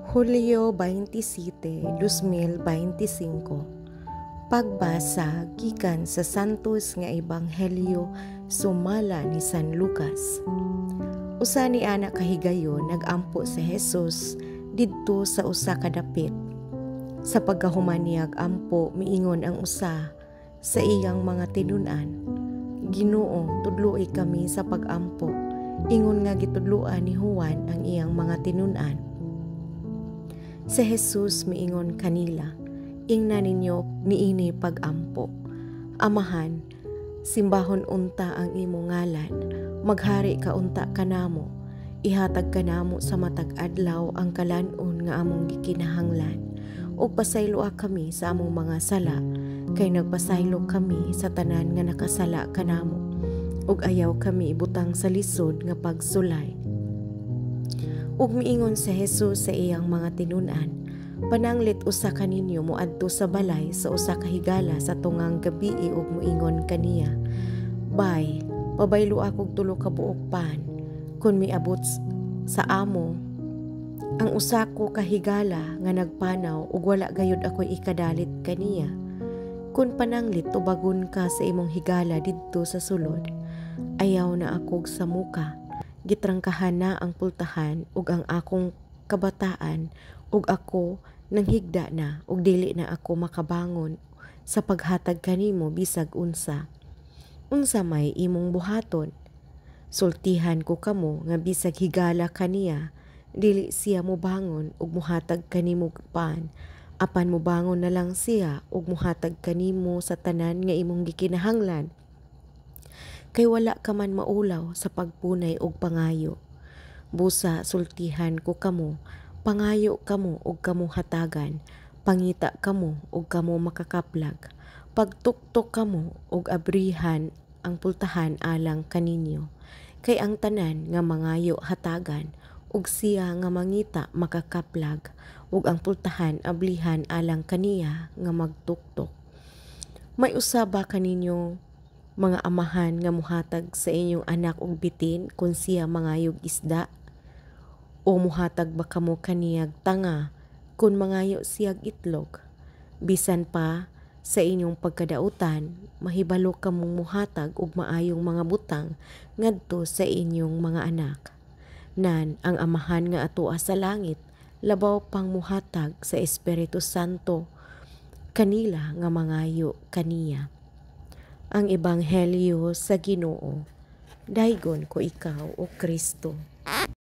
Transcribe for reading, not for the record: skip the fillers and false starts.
Hulyo 27, 2025. Pagbasa gikan sa Santos nga Ebanghelyo sumala ni San Lucas. Usa ni ana ka higayon, nagampo si Jesus didto sa usa ka dapit. Sa pagkahuman niyag ampo, miingon ang usa sa iyang mga tinun-an, "Ginoo, tudloi kami sa pag-ampo, ingon nga gitudloan ni Juan ang iyang mga tinun-an." Si Jesus miingon kanila, "Ingna ninyo niini pag-ampo: Amahan, simbahon unta ang imong ngalan, maghari ka unta kanamo, ihatag kanamo sa matag adlaw ang kalan-on nga among gikinahanglan, ug pasayloa kami sa among mga sala, kay nagpasaylo kami sa tanan nga nakasala kanamo, ug ayaw kami ibutang sa lisod nga pagsulay." Ug miingon si Jesus sa iyang mga tinun-an, "Pananglit usa kaninyo moadto sa balay sa usa ka higala sa tungang gabii ug moingon kaniya, 'Bay, pabayloa kog tulo ka buok pan, kon miabot sa amo ang usa ko ka higala nga nagpanaw ug wala gayud ako'y ikadalit kaniya.' Kun pananglit tubagon ka sa imong higala didto sa sulod, 'Ayaw na akog samuka, gitrangkahan na ang pultahan ug ang akong kabataan ug ako nanghigda na ug dili na ako makabangon sa paghatag kanimo bisag unsa.' Unsa may imong buhaton? Sultihan ko kamo nga bisag higala kaniya, dili siya mobangon ug mohatag kanimo pan, apan mobangon na lang siya ug mohatag kanimo sa tanan nga imong gikinahanglan kay wala ka man maulaw sa pagpunay og pangayo. Busa sultihan ko kamo, pangayo kamo ug kamo hatagan, pangita kamo ug kamo makakaplag, pagtuktok kamo ug abrihan ang pultahan alang kaninyo. Kay ang tanan nga mangayo hatagan, ug siya nga mangita makakaplag, ug ang pultahan ablihan alang kaniya nga magtuktok. May usa ba kaninyo mga amahan nga muhatag sa inyong anak og bitin kung siya mangayog isda? O muhatag ba kamo kaniyag tanga kung mangayo siyag itlog? Bisan pa sa inyong pagkadautan, mahibalo kamong muhatag og maayong mga butang ngadto sa inyong mga anak. Nan ang Amahan nga atoa sa langit, labaw pang muhatag sa Espiritu Santo kanila nga mangayo kaniya. Ang Ebanghelyo sa Ginoo. Daygon ko ikaw, o Kristo.